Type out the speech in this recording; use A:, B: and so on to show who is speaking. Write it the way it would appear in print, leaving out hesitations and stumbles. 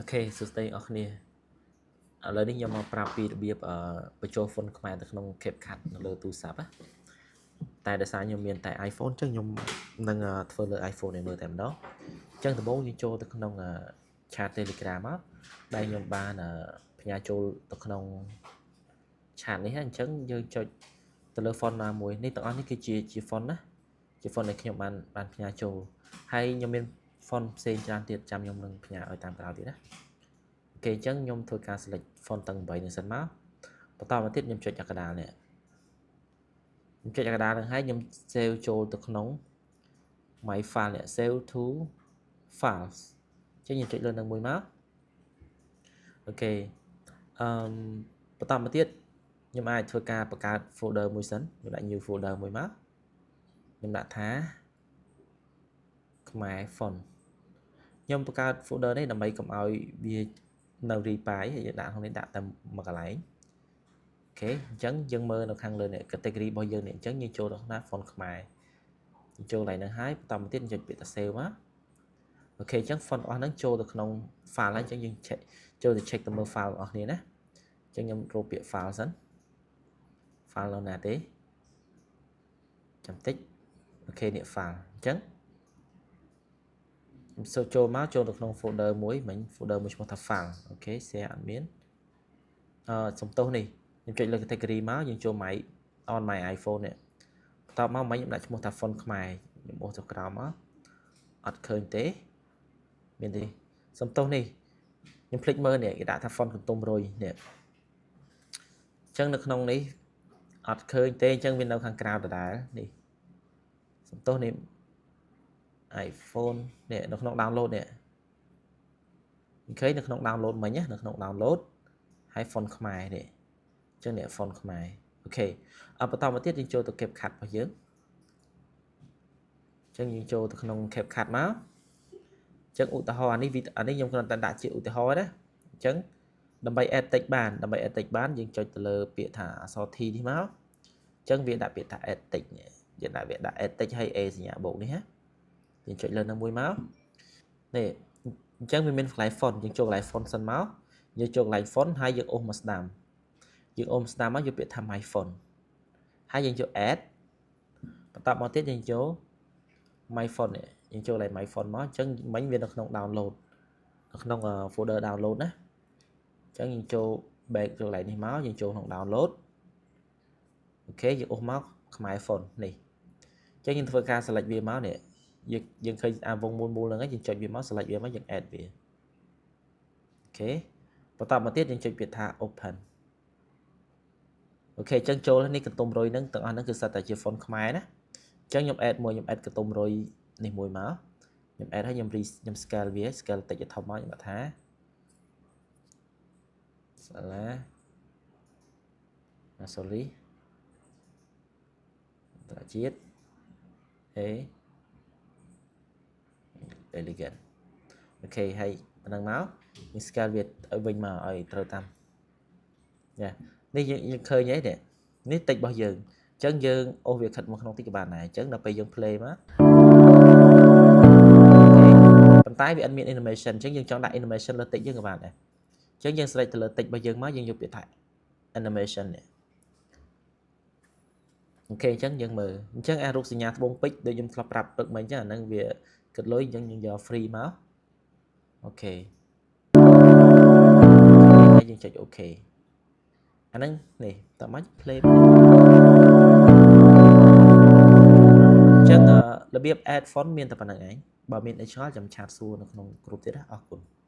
A: OK សួស្តីអរគ្នាឥឡូវនេះខ្ញុំមកប្រាប់ពីរបៀបបញ្ចូល font ខ្មែរទៅក្នុង CapCut នៅលើទូរស័ព្ទណាតែដោយសារខ្ញុំមានតែ iPhone អញ្ចឹងខ្ញុំនឹងធ្វើលើ iPhone ឲ្យមើលតែម្ដងអញ្ចឹងដំបូងយើងចូលទៅក្នុង chat Telegram មកដែលខ្ញុំបានផ្ញើចូលទៅក្នុង chat នេះហ្នឹងអញ្ចឹងយើងចុចទៅលើ font ណាមួយនេះទាំងអស់នេះគឺជា font ណាជា font ដែលខ្ញុំបានផ្ញើចូលហើយខ្ញុំមាន font ផ្សេងច្រើនទៀតចាំខ្ញុំនឹងផ្ញើឲ្យតាមក្រោយទៀតណាOK អញ្ចឹងខ្ញុំធ្វើការ select font ទាំង8នេះសិនមកបន្តមកទៀតខ្ញុំចុចអាកដាលនេះខ្ញុំចុចអាកដាលនឹងហើយខ្ញុំ save ចូលទៅក្នុង my file នេះ save to files អញ្ចឹងខ្ញុំចុចលើនឹងមួយមក OK អឺបន្តមកទៀតខ្ញុំអាចធ្វើការបង្កើត folder មួយសិនខ្ញុំដាក់ new folder មួយមកខ្ញុំដាក់ថាខ្មែរ font ខ្ញុំបង្កើត folder នេះដើម្បីកុំឲ្យវានៅរីប៉ាយយើងដាក់ក្នុងនេះដាក់តែមួយកន្លែង OK អញ្ចឹងយើងមើលនៅខាងលើនេះ category របស់យើងនេះអញ្ចឹងយើងចូលទៅក្នុង font ខ្មែរយើងចូលកន្លែងហ្នឹងហើយបន្តមកទៀតចុចពាក្យថា save មក OK អញ្ចឹង font អស់ហ្នឹងចូលទៅក្នុង file ហើយអញ្ចឹងយើង check ចូលទៅ check ទៅមើល file របស់គ្នាណាអញ្ចឹងខ្ញុំរកពាក្យ file សិន file នៅណាទេចាំតិច OK នេះ file អញ្ចឹងខ្ញុំសូចូលមកចូលទៅក្នុង folder មួយមិញ folder មួយឈ្មោះថា file OK share អត់មានអឺសំទោសនេះខ្ញុំចុចលើ category មកយើងចូល my on my iPhone នេះបន្ទាប់មកមិញខ្ញុំដាក់ឈ្មោះថា font ខ្មែរខ្ញុំអូសទៅក្រោមមកអត់ឃើញទេមានទេសំទោសនេះខ្ញុំភ្លេចមើលនេះគេដាក់ថា font កន្ទុំរុយនេះអញ្ចឹងនៅក្នុងនេះអត់ឃើញទេអញ្ចឹងវានៅខាងក្រៅដដែលនេះសំទោសនេះ iPhone នេះនៅក្នុង download នេះ ឃើញនៅក្នុង download មិញណានៅក្នុង download ហើយ font ខ្មែរនេះអញ្ចឹងនេះ font ខ្មែរ OK អបន្តមកទៀតយើងចូលទៅ CapCut របស់យើងអញ្ចឹងយើងចូលទៅក្នុង CapCut មកអញ្ចឹងឧទាហរណ៍អានេះវីអានេះខ្ញុំគ្រាន់តែដាក់ជាឧទាហរណ៍ណាអញ្ចឹងដើម្បី add text បានដើម្បី add text បានយើងចុចទៅលើពាក្យថាអក្សរ T នេះមកអញ្ចឹងវាដាក់ពាក្យថា add text នេះយើងដាក់វាដាក់ add text ហើយ A សញ្ញាបូកនេះណាយើងចុចលើនឹងមួយមកនេះអញ្ចឹងវាមានកន្លែង font យើងចូលកន្លែង font សិនមកយើងចូលកន្លែង font ហើយយើងអូសមកស្ដាំយើងអូសមកស្ដាំមកយកពាក្យថា my font ហើយយើងយក add បន្ទាប់មកទៀតយើងចូល my font នេះយើងចូលកន្លែង my font មកអញ្ចឹងមិញវានៅក្នុង download នៅក្នុង folder download ណាអញ្ចឹងយើងចូល back ចូលកន្លែងនេះមកយើងចូលក្នុង download OK យើងអូសមកខ្មែរ font នេះអញ្ចឹងយើងធ្វើការ select វាមកនេះយើងយើងឃើញអាវងមូលមូលហ្នឹងហើយយើងចុចវាមក select វាមកយើង add វា OK បន្តមកទៀតយើងចុចពាក្យថា open OK អញ្ចឹងចូលនេះកន្ទុំរុយហ្នឹងទាំងអស់ហ្នឹងគឺសុទ្ធតែជា font ខ្មែរណាអញ្ចឹងខ្ញុំ add មួយខ្ញុំ add កន្ទុំរុយនេះមួយមកខ្ញុំ add ហើយខ្ញុំ ខ្ញុំ scale វា scale តិចឲ្យធំមកខ្ញុំដាក់ថាសាលា sorry អន្តរជាតិ A elegant OK ហើយប៉ុណ្ណឹងមកយើង scale វាឲ្យវិញមកឲ្យត្រូវតាមយ៉ានេះយើងយើងឃើញហើយនេះនេះតិចរបស់យើងអញ្ចឹងយើងអូសវាខិតមកក្នុងតិចក៏បានដែរអញ្ចឹងដល់ពេលយើង play មកប៉ុន្តែវាអត់មាន animation អញ្ចឹងយើងចង់ដាក់ animation លើតិចយើងក៏បានដែរអញ្ចឹងយើង select ទៅលើតិចរបស់យើងមកយើងយកពាក្យថា animation នេះ OK អញ្ចឹងយើងមើលអញ្ចឹងអារូបសញ្ញាត្បូងពេជ្រដូចខ្ញុំធ្លាប់ប្រាប់ព្រឹកមិញអញ្ចឹងអាហ្នឹងវាគិតលុយអញ្ចឹងយើងយក free មក OK ហើយយើងចុច OK អាហ្នឹងនេះតោះមក play អញ្ចឹងរបៀប add font មានតែប៉ុណ្្នឹងឯងបើមានអីឆ្ងល់ចាំ chat សួរនៅក្នុងក្រុមទៀតណាអរគុណ។